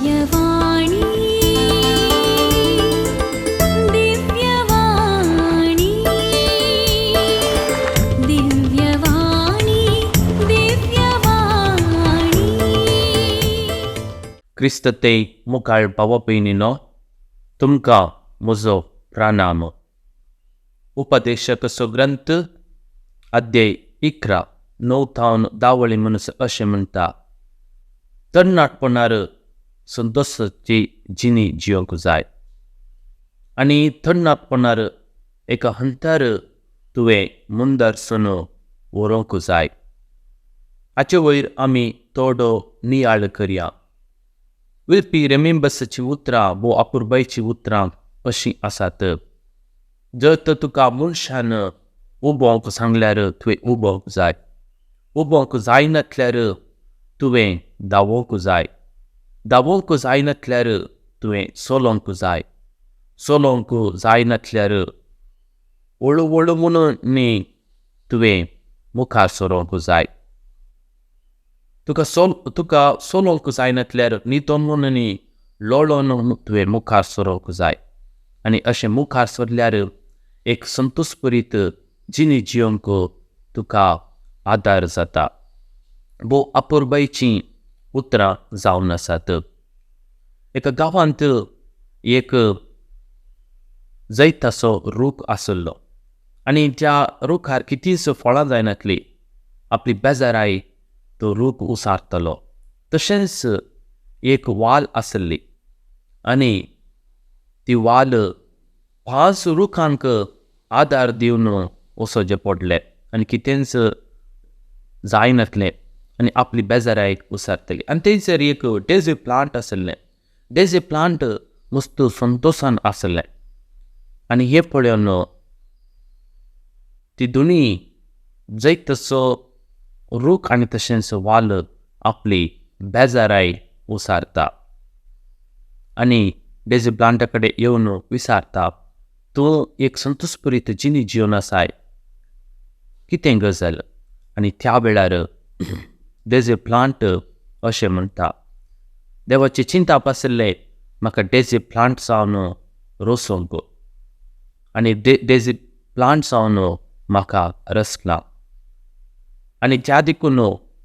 दिव्यवाणी, दिव्यवाणी, दिव्यवाणी, दिव्यवाणी. क्रिस्त ते मुखार भावा भयणीनो, तुमकां म्हजो प्रणाम. उपदेशक ग्रंथ अध्याय 11 9 थावन 10 वळी मनस अशें म्हणटा, तरणाटपणार संतोषाची जिणी जियोंक जाय आनी तरणाटपणार एका हंतार तुवें मुंदारसून व्हरूंक जाय. हाचे वयर आमी थोडो नियाळ करया. विल्पी रेमिंबसाचीं उतरां वो अपुरबायचीं उतरां अशीं आसात, जर तर तुका मनशान उबोवंक सांगल्यार तुवें उबोवंक जाय, उबोवंक जायनातल्यार तुवें धांवोंक जाय, धांवोंक जायनातल्यार तुवें चलोवंक जाय, चलोवंक जायनातल्यार व्हळू व्हळू म्हणून न्ही तुवें मुखार सरोंक जाय. तुका चलोवंक जायनातल्यार न्हिदोन म्हणून न्ही लोळोन तुवें मुखार सरोंक जाय. आनी अशें मुखार सरल्यार एक संतोषभरीत जिणी जियोंक तुका आदार जाता. भोव अपुरबायचीं उतरां जावन आसात. एका गांवांत एक जैताचो रूख आशिल्लो आनी त्या रुखार कितेंच फळां जायनातलीं, आपली बेजाराय तो रूख उसारतलो. तशेंच एक वाल आशिल्ली आनी ती वाल 5 रुखांक आदार दिवन वचचें पडलें आनी कितेंच जायनातलें आनी आपली बेजाराय उसारतली. आनी थंयसर एक डेजी प्लांट आशिल्लें. डेजी प्लांट मस्त संतोशान आशिल्लें आनी हें पळोवन ती दोनी जैताचो रूख आनी तशेंच वाल आपली बेजाराय उसारता आनी डेजी प्लांटा कडेन येवन विचारता, तूं एक संतोषभरीत जिणी जिवन आसाय, कितें गजाल? आनी त्या वेळार डेजी प्लांट अशें म्हणटा, देवाचें चिंताप आशिल्लें म्हाका डेजी प्लांट जावन रोसूंक आनी डेजी प्लांट जावन म्हाका रसला आनी त्या देखून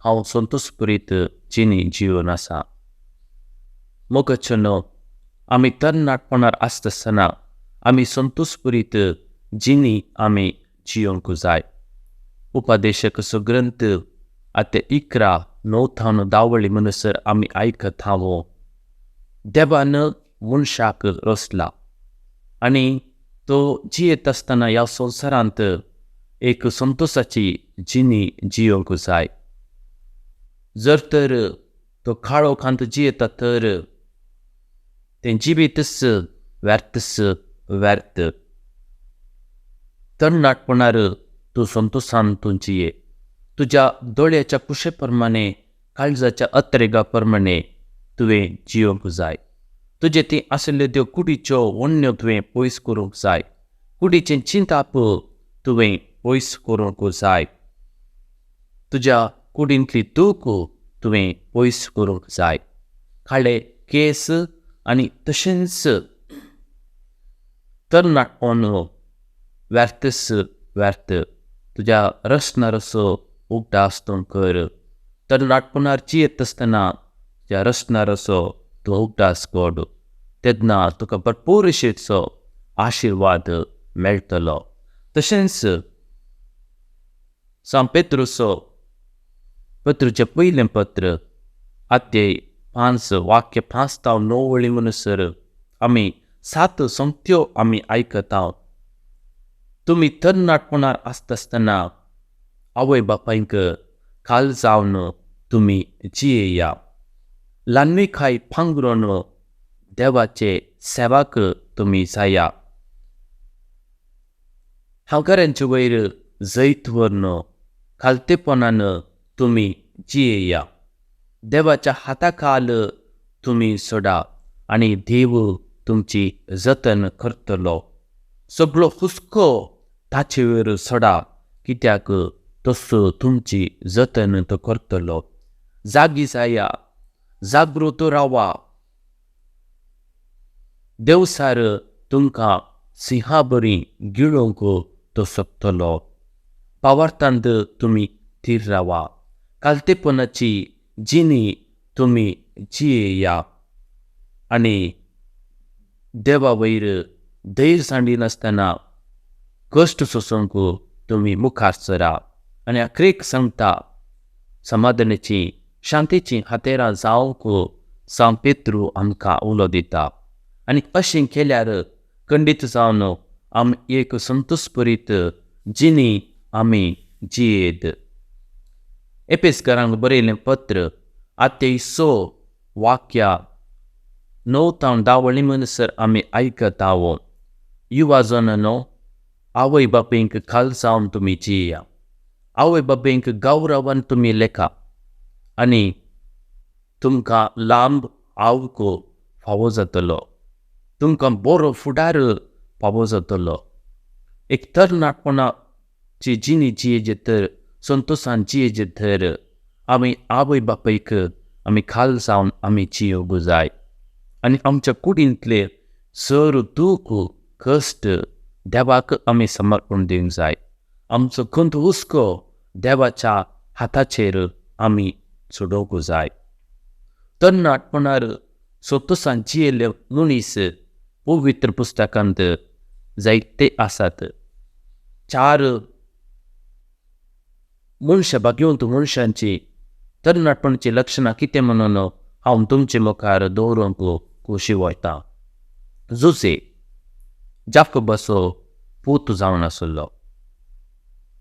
हांव संतोषभरीत जिणी जिवन आसा. मोगाचें आमी तरणाटपणार आसतना आमी संतोषभरीत जिणी आमी जियोंक जाय. उपदेशक ग्रंथ आतां 11 9 थावन 10 वळी म्हणसर आमी आयकत हांव, देवान मनशाक रचला आनी तो जियेत आसतना ह्या संवसारांत एक संतोषाची जिणी जियोंक जाय. जर तर तो काळोखांत जियेता तर तें जिवीतच व्यर्थच व्यर्थ. तरणाटपणार तूं संतोषान तूं जिये, तुज्या दोळ्याच्या कुशे प्रमाणे काळजाच्या अत्रेगा प्रमाणे तुवें जियोंक जाय. तुजे ती आशिल्ल्यो त्यो कुडीच्यो वण्ण्यो तुवें पयस करूंक जाय, कुडीचें चिंताप तुवें पयस करूंक जाय, तुज्या कुडींतली दूख तुवें पयस करूंक जाय. काळे केस आनी तशेंच तरणाटपण व्यर्थच व्यर्थ. तुज्या रचणाराचो उगडास तूं कर. तरणाटपणार जियेत आसतना तुज्या रचणाराचो तूं उगडास कर, तेन्ना तुका भरपूर अशेचो आशिर्वाद मेळटलो. तशेंच सांत पेत्रुचो पत्रुचें पयलें पत्र अध्याय 5 वाक्य 5 तावन 9 वळी म्हणसर आमी 7 संगत्यो आमी आयकता. तुमी तरणाटपणार आसतना आवय बापायक काल जावन तुमी जियेया, ल्हानविकाय पांगरून देवाचे सेवाक तुमी जाया, हांवकारांचे वयर जैत व्हरून खालतेपणान तुमी जियेया, देवाच्या हाताखाल तुमी सोडा आनी देव तुमची जतन करतलो. सगळो हुस्को ताचे वयर सोडा, कित्याक तसो तुमची जतन तो करतलो. जागी जाया, जागृत रावा, देवसार तुमकां सिंहा बरी गिळोवंक तो शकतलो. पावार्थांत तुमी थीर रावा. कालतेपणाची जिणी तुमी जियेया आनी देवा वयर धैर्य सांडिनासतना कश्ट सोसूंक तुमी मुखार सरा. आनी अक्रेक सांगता समाधानाची शांतीची हातेरां जावंक सांव पेत्रू आमकां उलो दिता. आनी अशें केल्यार खंडीत जावन आमी एक संतोशभरीत जिणी आमी जियेत. एपेसकारांक बरयलें पत्र आते सो वाक्या 9 तावन 10 वळी म्हणसर आमी आयकता. युवा जनांनो, आवय बापायक खाल जावन तुमी जिया. आवय बापायक गौरवान तुमी लेखा आनी तुमकां लांब आवको फावो जातलो. तुमकां बरो फुडार फावो जातलो. एक तरणाटपणाची जिणी जियेजे तर संतोशान जियेजे तर आमी आवय बापायक आमी खाल जावन आमी जियोवंक जाय आनी आमच्या कुडींतले सर दूख कश्ट देवाक आमी समर्पण दिवंक जाय. आमचो खंत हुस्को देवाच्या हाताचेर आमी सोडोवंक जाय. तरणाटपणार संतोशान जियेल्ले मनीस पवित्र पुस्तकांत जायते आसात. 4 मनशां भाग्यवंत मनशांची तरणाटपणाची लक्षणां कितें म्हणून हांव तुमचे मुखार दवरूंक खोशी वता. जुजे जाकोबाचो पूत जावन आसलो.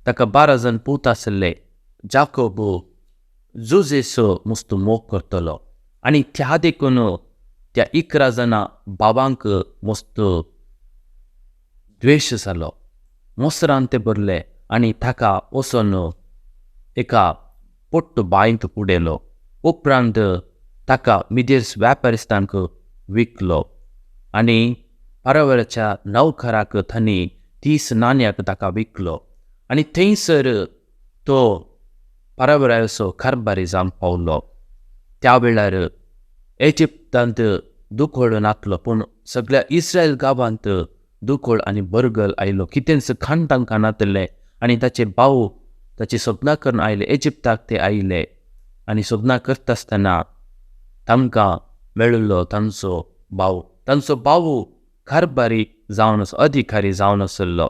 ताका 12 जाण पूत आसले. जाकोब जुजेचो मस्त मोग करतलो आनी त्या देखून त्या 11 जाणां बाबांक मस्त द्वेश जालो. मोसरान ते भरले आनी ताका वचून एका पोट्ट बांयत उडयलो. उपरांत ताका मिदेस व्यापारिस्तांक विकलो आनी पारावराच्या नौकराक तांणी 30 नाण्याक ताका विकलो आनी थंयसर तो पारावराचो कारभारी जावन पावलो. त्या वेळार इजिप्तांत दुकळ नातलो, पूण सगळ्या इस्रायल गांवांत दुकळ आनी बरगल आयलो. कितेंच खाण तांकां नातलें आनी ताचे भाव ताची सपनां करून आयले. इजिप्ताक ते आयले आनी सपनां करता आसतना तांकां मेळिल्लो तांचो भाव. तांचो भाव कारभारी जावन अधिकारी जावन आसलो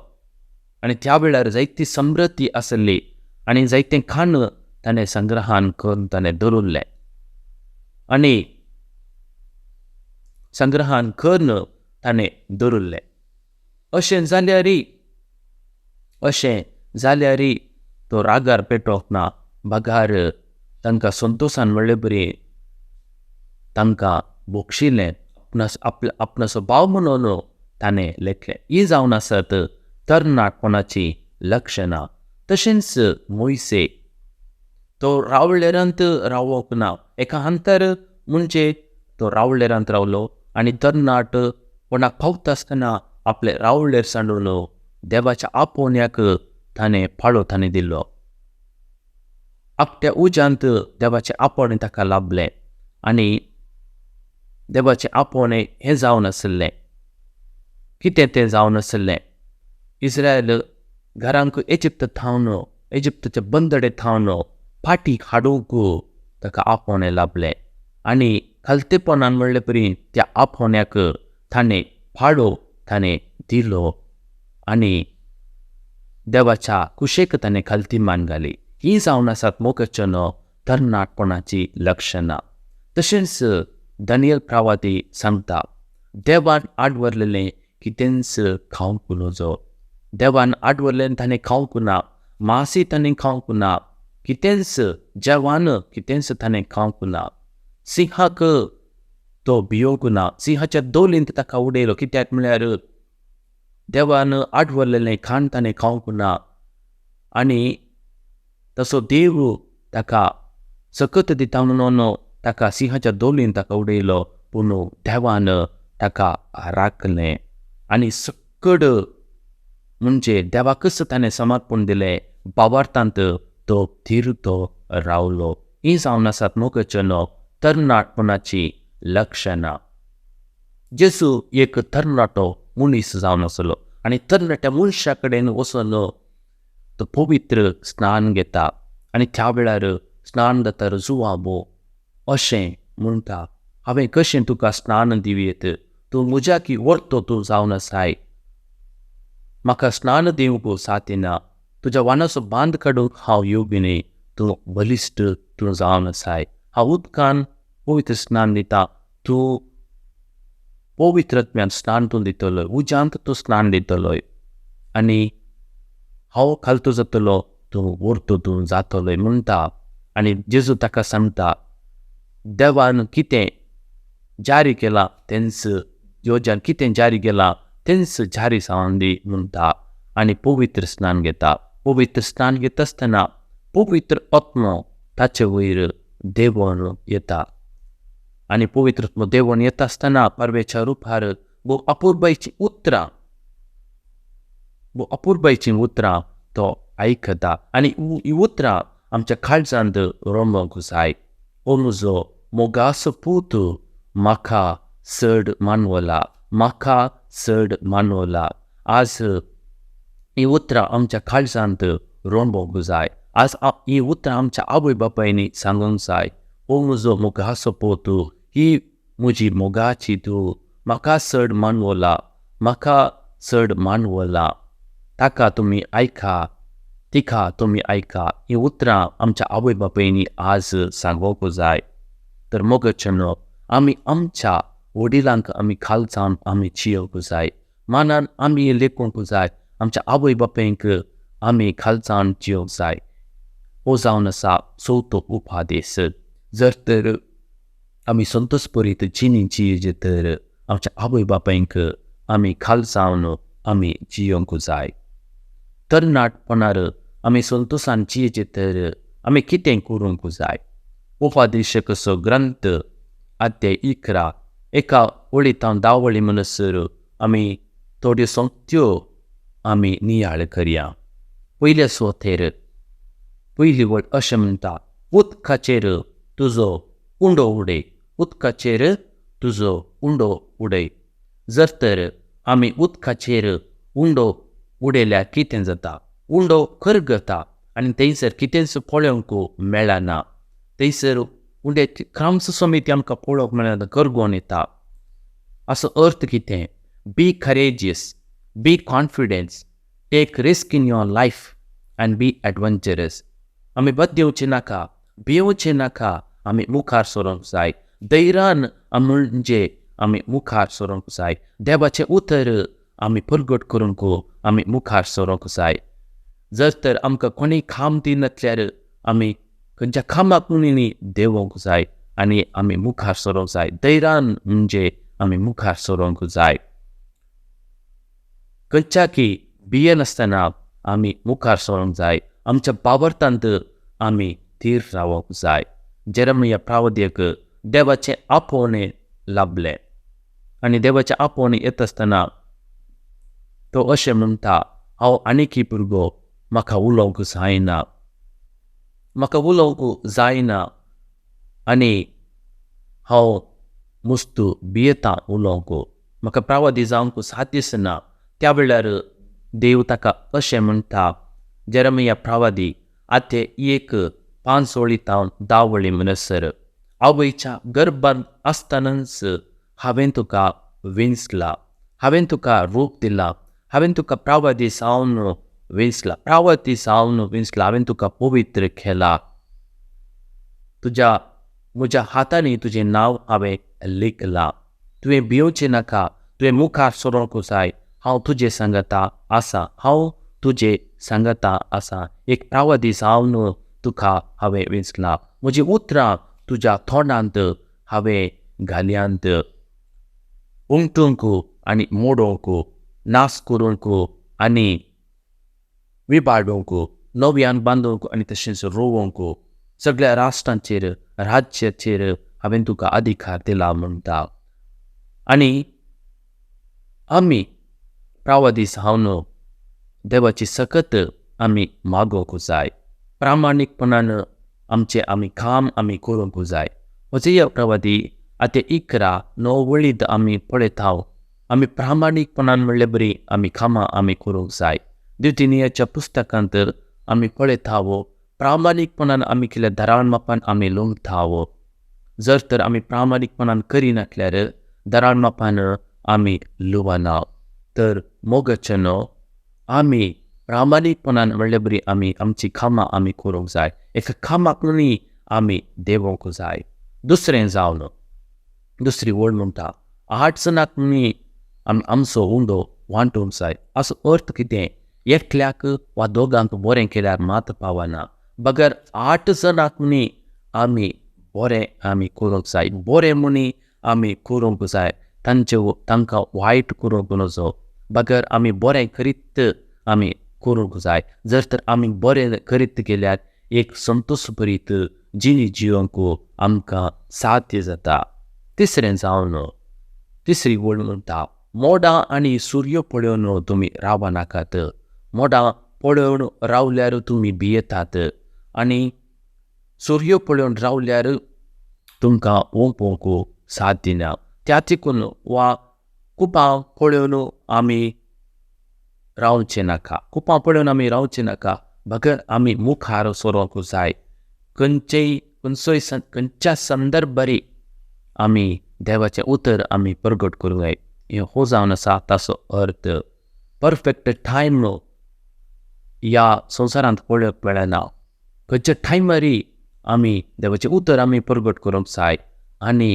आनी त्या वेळार जायती समृद्धी आसली आनी जायतें खाण ताणें संग्रहान करून ताणें दवरिल्लें आनी संग्रहान करून ताणें दवरिल्लें. अशें जाल्यार तो रागार पेटोवंक ना, बगार तांकां संतोशान म्हणले बरी तांकां बक्षिलें. आपणाचो भाव म्हणून ताणें लेखलें. ही जावन आसत तरणाटपणाची लक्षणां. तशेंच मोयसे तो रावळेरांत रावोंक ना. एका अंतर म्हणजे तो रावळेरांत रावलो आनी तरणाट कोणाक पावता आसतना आपले रावळेर सांडून देवाच्या आपोवण्याक ताणें पाळो ताणें दिलो. आपल्या उज्यांत देवाचें आपोवणें ताका लाभलें आनी देवाचें आपोवणें हें जावन आसलें. कितें तें जावन आसलें? इस्रायल घरांक इजिप्त थावन इजिप्ताच्या बंदडे थावन फाटी हाडूंक ताका आपोवणें लाभलें आनी खालतेपणान म्हणले परी त्या आपोवण्याक ताणें पाळो ताणें दिलो आनी देवाच्या कुशेक ताणें खालती मान घाली. ही जावन आसात मोगाचें तरणाटपणाची लक्षणां. तशेंच दानियल प्रवादी सांगता, देवान आडवरलेलें कितेंच खावंक नजो. देवान आडवरलें ताणें खावंक ना, मासी ताणें खावंक ना, कितेंच जेवण कितेंच ताणें खावंक ना. सिंहाक तो भियोवंक ना, सिंहाच्या दोलींत ताका उडयलो. कित्याक म्हळ्यार देवान आडवरलेलें खाण ताणें खावंक ना आनी तसो देव ताका सकत दिता म्हणून ताका सिंहाच्या दोलीन ताका उडयलो, पूण देवान ताका राखलें आनी सकड म्हणजे देवाकच ताणें समर्पण दिलें. बावार्थांत तो थीर तो रावलो. ही जावन आसात मोगाचें तरणाटपणाची लक्षणां. जेजू एक तरणाटो मनीस जावन आसलो आनी तरणाट्या मनशा कडेन वचून तो पवित्र स्नान घेता आनी त्या वेळार स्नान जाता जुवाबो अशें म्हणटा, हांवें कशें तुका स्नान दिवयेत, तूं म्हज्या की व्हरतो तूं जावन आसाय, म्हाका स्नान दिवंक साथिना, तुज्या वानाचो बांद काडूंक हांव योग्य न्हय, तूं बलिश्ट तूं जावन आसाय, हांव उदकान पवित्र स्नान दिता, तूं पवित्रत्म्यान स्नान तूं दितलोय, उज्यांत तूं स्नान दितलोय आनी हांव खालतो जातलो, तूं व्हरतो तूं जातलोय म्हणटा. आनी जेजू ताका सांगता, देवान कितें जारी केलां तेंच, योजान कितें जारी केलां तेंच जारी जावन दी म्हणटा आनी पवित्र स्नान घेता. पवित्र स्नान घेता आसतना पवित्र आत्मो ताचे वयर देवण येता आनी पवित्र आत्मो देवण येता आसतना परवेच्या रुपार भोव अपुरबायचीं उतरां, भोव अपुरबायचीं उतरां तो आयकता आनी हीं उतरां आमच्या काळजांत रोमोंक जाय. हो म्हजो मोगाचो पूत, म्हाका चड मानवला, म्हाका चड मानवला. आज हीं उतरां आमच्या काळजांत रोमोंक जाय. आज हीं उतरां आमच्या आवय बापायनी सांगूंक जाय. हो म्हजो मोगाचो पूत, ही म्हजी मोगाची धूव, म्हाका चड मानवला, म्हाका चड मानवला, ताका तुमी आयका, तिका तुमी आयका. हीं उतरां आमच्या आवय बापायनी आज सांगूंक जाय. तर मोगाच्यानो, आमी आमच्या वडिलांक आमी खालजावन आमी जियोंक जाय, मानान आमी लेखूंक जाय, आमच्या आवय बापायंक आमी खालजावन जियोंक जाय. हो जावन आसा चवथो उपादेश. जर तर आमी संतोषभरीत जिणी जियेजे तर आमच्या आवय बापायंक आमी खालजावन आमी जियोंक जाय. तरणाटपणार आमी संतोशान जियेजे तर आमी कितें करूंक जाय. उपादेशकाचो ग्रंथ अध्याय 11 एका वळींत 10 वळी म्हणसर आमी थोड्यो सोंपत्यो आमी नियाळ करया. पयल्या सुवातेर पयली वळ अशें म्हणटा, उदकाचेर तुजो उंडो उडय, उदकाचेर तुजो उंडो उडय. जर तर आमी उदकाचेर उंडो उडयल्यार कितें जाता, उंडो करगता आनी थंयसर कितेंच पळोवंक मेळना, थंयसर उंड्याची क्रांस समिती आमकां पळोवंक मेळना, करगोन येता. असो अर्थ कितें, be courageous, be confidence, take risk in your life and be adventurous. आमी बददेवचें नाका, भिवचें नाका, आमी मुखार सरूंक जाय. धैर्यान म्हणजे आमी मुखार सरूंक जाय. देवाचें उतर आमी परगट करूंक आमी मुखार सरूंक जाय. जर तर आमकां कोणीय काम दिनासल्यार आमी खंयच्या कामाक म्हणून देंवोंक जाय आनी आमी मुखार सरूंक जाय. धैर्यान म्हणजे आमी मुखार सरूंक जाय. खंयच्याकी भियेनासतना आमी मुखार सरूंक जाय. आमच्या बावरतांत आमी थीर रावंक जाय. जेरेमिया प्रावद्यक देवाचें आपोवणें लाभलें आनी देवाचें आपोवणें येता आसतना तो अशें म्हणटा, हांव आनीकी भुरगो, म्हाका उलोवंक जायना, म्हाका उलोवंक जायना आनी हांव मुस्तू भियेता उलोवंक, म्हाका प्रावदी जावंक साध्यच ना. त्या वेळार देव ताका अशें म्हणटा, जेरेमिया प्रावदी आते 1 5 वळी 10 वळी म्हणसर, आवयच्या गर्भांत आसतनाच हांवें तुका विंचला, हांवें तुका रूप दिलां, हांवें तुका प्रावदी जावन विंचला, प्रावदी जावन विंचला, हांवें तुका पवित्र केला, तुज्या म्हज्या हातांनी तुजें नांव हांवें लिखलां, तुवें भिवचें नाका, तुवें मुखार सरूंक जाय, हांव तुजें सांगता आसा, हांव तुजें सांगता आसा, एक प्रावदी जावन तुका हांवें विंचला, म्हजीं उतरां तुज्या तोंडांत हांवें घाल्यांत, उमटूंक आनी मोडूंक, नाश करूंक आनी विबाडूंक, नव्यान बांदूंक आनी तशेंच रोवंक, सगळ्या राष्ट्रांचेर राज्याचेर हांवें तुका अधिकार दिला म्हणटा. आनी आमी प्रावदी जावन देवाची सकत आमी मागोवंक जाय. प्रामाणीकपणान आमचें आमी काम आमी करूंक जाय. होजेया प्रवादी आतां 11-9 वळींत आमी पळयता आमी प्रामाणीकपणान म्हणले बरी आमी कामां आमी करूंक जाय. द्वितीयाच्या पुस्तकांत आमी पळयता प्रामाणीकपणान आमी केल्या दराण मापान आमी लुंगता. जर तर आमी प्रामाणीकपणान करिनासल्यार दराण मापान आमी लुवना. तर मोगाचें आमी प्रामाणीकपणान म्हणले बरी आमी आमची कामां आमी करूंक जाय. एका कामाक न्ही आमी देवोंक जाय. दुसरें जावन दुसरी वळ म्हणटा 8 जाणांक न्ही आमी आमचो उंडो वांटूंक जाय. असो अर्थ कितें, एकल्याक वा दोगांक बरें केल्यार मात पावना, बगर 8 जाणांक न्ही आमी बरें आमी करूंक जाय. बरें म्हणी आमी करूंक जाय, तांचे तांकां वायट करूंक नजो, बगर आमी बरें करीत आमी करूंक जाय. जर तर आमी बरें करीत गेल्यार एक संतोश भरीत जिणी जिवंक आमकां साध्य जाता. तिसरें जावन तिसरी वळ म्हणटा मोडां आनी सुर्यो पळोवन तुमी रावनाकात. मोडां पळोवन रावल्यार तुमी भियेतात आनी सुर्यो पळोवन रावल्यार तुमकां ओंपोवंक साध्य ना. त्या तिकून वा कुपां पळोवन आमी रावचें नाका, कुपां पळोवन आमी रावचें नाका, बगर आमी मुखार सरोंक जाय. खंयचेय खंयचोय खंयच्या संदर्भारी आमी देवाचें उतर आमी प्रगट करूंक जाय. हें हो जावन आसा ताचो अर्थ. परफेक्ट टायम ह्या संवसारांत पळोवंक मेळना. खंयच्या टायमारी आमी देवाचें उतर आमी प्रगट करूंक जाय आनी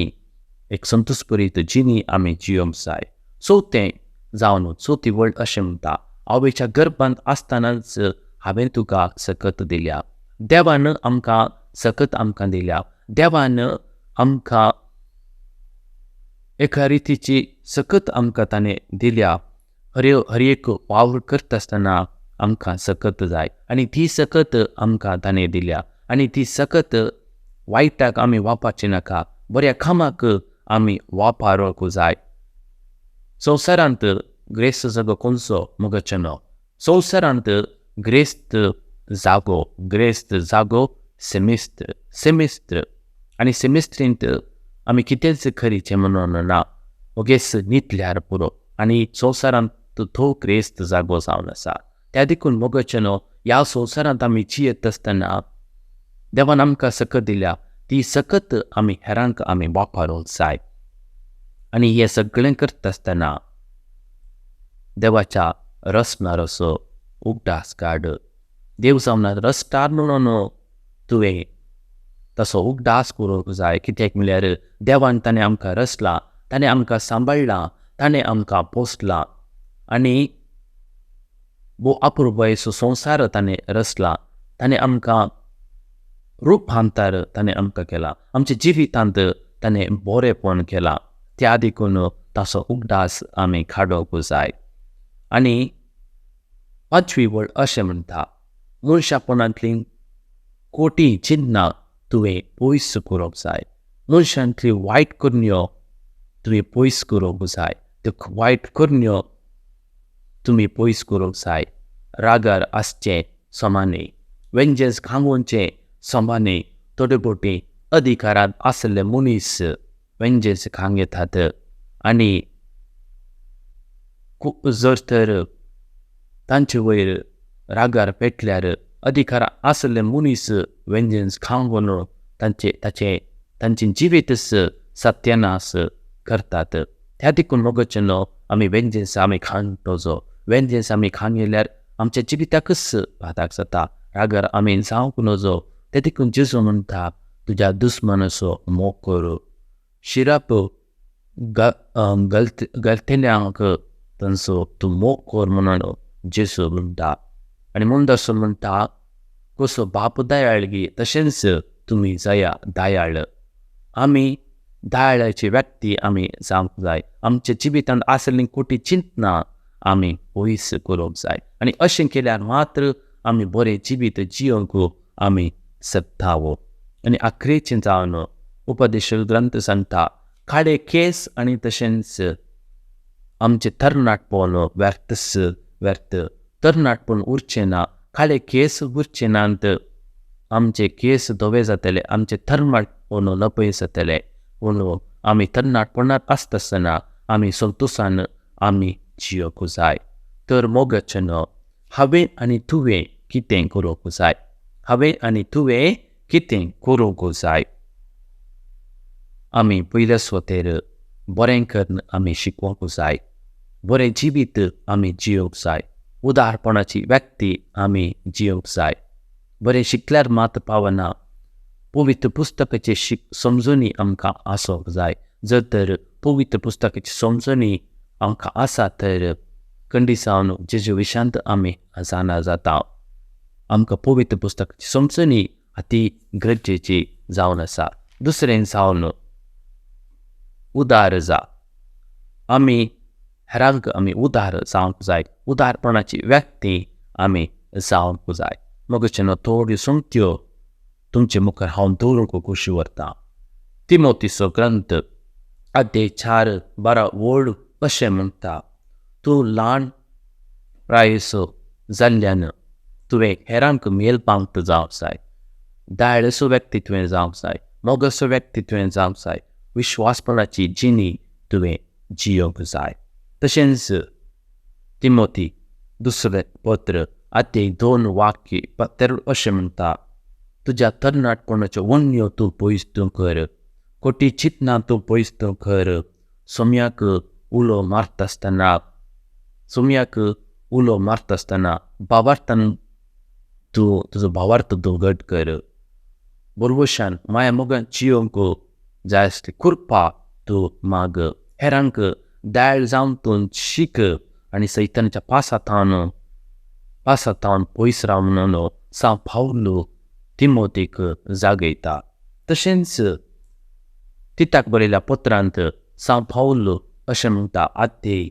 एक संतोशभरीत जिणी आमी जियोंक जाय. चवथें जावन चवथी वळ अशें म्हणटा आवयच्या गर्भांत आसतनाच हांवें तुका सकत दिल्या. देवान आमकां सकत आमकां दिल्या. देवान आमकां एका रितीची सकत आमकां ताणें दिल्या. हर एक वावर करता आसतना आमकां सकत जाय आनी ती सकत आमकां ताणें दिल्या आनी ती सकत वायटाक आमी वापरची नाका, बऱ्या कामाक आमी वापरूंक जाय. संवसारांत ग्रेस्त जागो कोणचो मोगाचें न्हू. संवसारांत ग्रेस्त जागो, ग्रेस्त जागो सेमिस्त्र, सेमिस्त्र आनी सेमिस्त्रींत आमी कितेंच खरीचें म्हणून ना, ओगेच न्हिदल्यार पुरो. आनी संवसारांत तो ग्रेस्त जागो जावन आसा. त्या देखून मोगाचें न्हू ह्या संवसारांत आमी जियेत आसतना देवान आमकां सकत दिल्या, ती सकत आमी हेरांक आमी वापरूंक जाय. आनी हें सगळें करता आसतना देवाच्या रसणाराचो उगडास काड. देव जावन रस्तार म्हणून तुवें तसो उगडास करूंक जाय. कित्याक म्हणल्यार देवान ताणें आमकां रचलां, ताणें आमकां सांबाळ्ळां, ताणें आमकां पोसलां आनी भोव अपुरबायेचो संवसार ताणें रचला. ताणें आमकां रुपांतर ताणें आमकां केलां, आमच्या जिवितांत ताणें बरेंपण केलां. त्या देखून ताचो उगडास आमी काडूंक जाय. आनी पांचवी वळ अशें म्हणटा मनशापणांतली कोटी चिन्नां तुवें पयस करूंक जाय. मनशांतली वायट करण्यो तुवें पयस करूंक जाय. त्यो वायट करण्यो तुमी पयस करूंक जाय. रागार आसचें समा न्हय, वेंजन्स खांगोवचें समा न्हय. थोडे फावटी अधिकारांत आशिल्ले मनीस वेंजन्स खांग येतात आनी जर तर तांचे वयर रागार पेटल्यार अधिकार आशिल्ले मनीस वेंजन्स खांगोवन तांचे ताचें तांचें जिवीतच सत्यानाश करतात. त्या देखून मोगाचें न्हू आमी वेंजन्स आमी खांगटोचो. वेंजन्स आमी खांग गेल्यार आमच्या जिविताकच बादाक जाता. रागार आमी जावंक नजो. ते देखून जेजू म्हणटा तुज्या दुस्मानाचो मोग कर, शिराप गलतेल्यांक तांचो तूं मोग कर म्हणून जेजू म्हणटा. आनी मुंदासो म्हणटा कसो बाप दयाळगी तशेंच तुमी जाया दयाळ. आमी दयाळाची व्यक्ती आमी जावंक जाय. आमच्या जिवितांत आशिल्लीं खोटी चिंतनां आमी पयस करूंक जाय आनी अशें केल्यार मात्र आमी बरें जिवीत जियोंक आमी शकता. आनी आखरेचें जावन उपदेश ग्रंथ सांगता काळे केंस आनी तशेंच आमचें तरणाटपण व्यर्थच व्यर्थ. तरणाटपण उरचें ना, काळे केंस उरचे नात, आमचे केंस धवे जातले, आमचें तरणाटपण लपय जातले, पूण आमी तरणाटपणांत आसतना आमी संतोशान आमी जियोंक जाय. तर मोगाचें हांवें आनी तुवें कितें करूंक जाय? हांवें आनी तुवें कितें करूंक जाय? आमी पयल्या सुवातेर बरें करून आमी शिकोवंक जाय, बरें जिवीत आमी जियोंक जाय, उदारपणाची व्यक्ती आमी जियोंक जाय. बरें शिकल्यार मात पावना, पवित्र पुस्तकाची समजणी आमकां आसूंक जाय. जर तर पवित्र पुस्तकाची समजणी आमकां आसा तर कंडिसावन जेजू विशांत आमी जाणा जाता. आमकां पवित्र पुस्तकाची समजणी अती गरजेची जावन आसा. दुसरें जावन उदार जा, आमी हेरांक आमी उदार जावंक जाय, उदारपणाची व्यक्ती आमी जावंक जाय. मगचें थोड्यो सोमत्यो तुमचे मुखार हांव दवरूंक खोशी व्हरतां. तिमोतीचो ग्रंथ अध्याय 4:12 व्हड अशें म्हणटा, तूं ल्हान प्रायेचो जाल्ल्यान तुवें हेरांक मेलपांक जावंक जाय, दायळसो व्यक्ती तुवें जावंक जाय, मोगाचो व्यक्ती तुवें जावंक जाय, विश्वासपणाची जिणी तुवें जियोंक जाय. तशेंच तिमोती दुसरें पत्र अध्याय 2 वाक्य 72 अशें म्हणटा, तुज्या तरणाटपणाच्यो वण्यो तूं पयस तूं कर, खोटी चिंतनां तूं पयस तूं कर, सोम्याक उलो मारता आसतना, सोम्याक उलो मारता आसतना भावार्थान तूं तुजो भावार्थ तूं घट कर, बरवशान माया मोगान जियोंक जाय आसली कृपा तूं माग, हेरांक दायल जावन तूं शीक आनी सैतानाच्या पासाथावन पयस रावन सांव पावलो तिमोतीक जागयता. तशेंच तिताक बरयल्या पत्रांत सांव पावलो अशें म्हणटा, अध्याय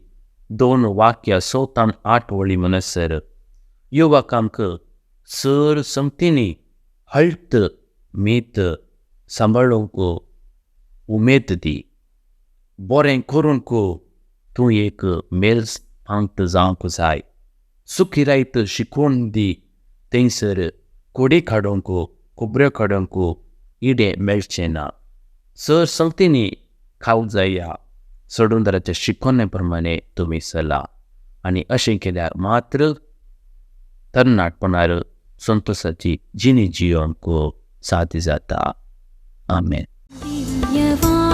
2 वाक्य 6 8 वळी म्हणसर, युवकांक सर संगतींनी हळत मीत सांबाळूंक उमेद दी, बरें करूंक तूं एक मेल पांत जावंक जाय, सुखी रायत शिकोवन दी, थंयसर कोडी काडूंक खोबऱ्यो काडूंक इडें मेळचें ना. सर संगतींनी खावंक जाया, सोडूनदाराच्या शिकोवणे प्रमाणे तुमी चला, आनी अशें केल्यार मात्र तरणाटपणार संतोशाची जिणी जियोंक साध्य जाता. आमेन. दिव्यवाणी.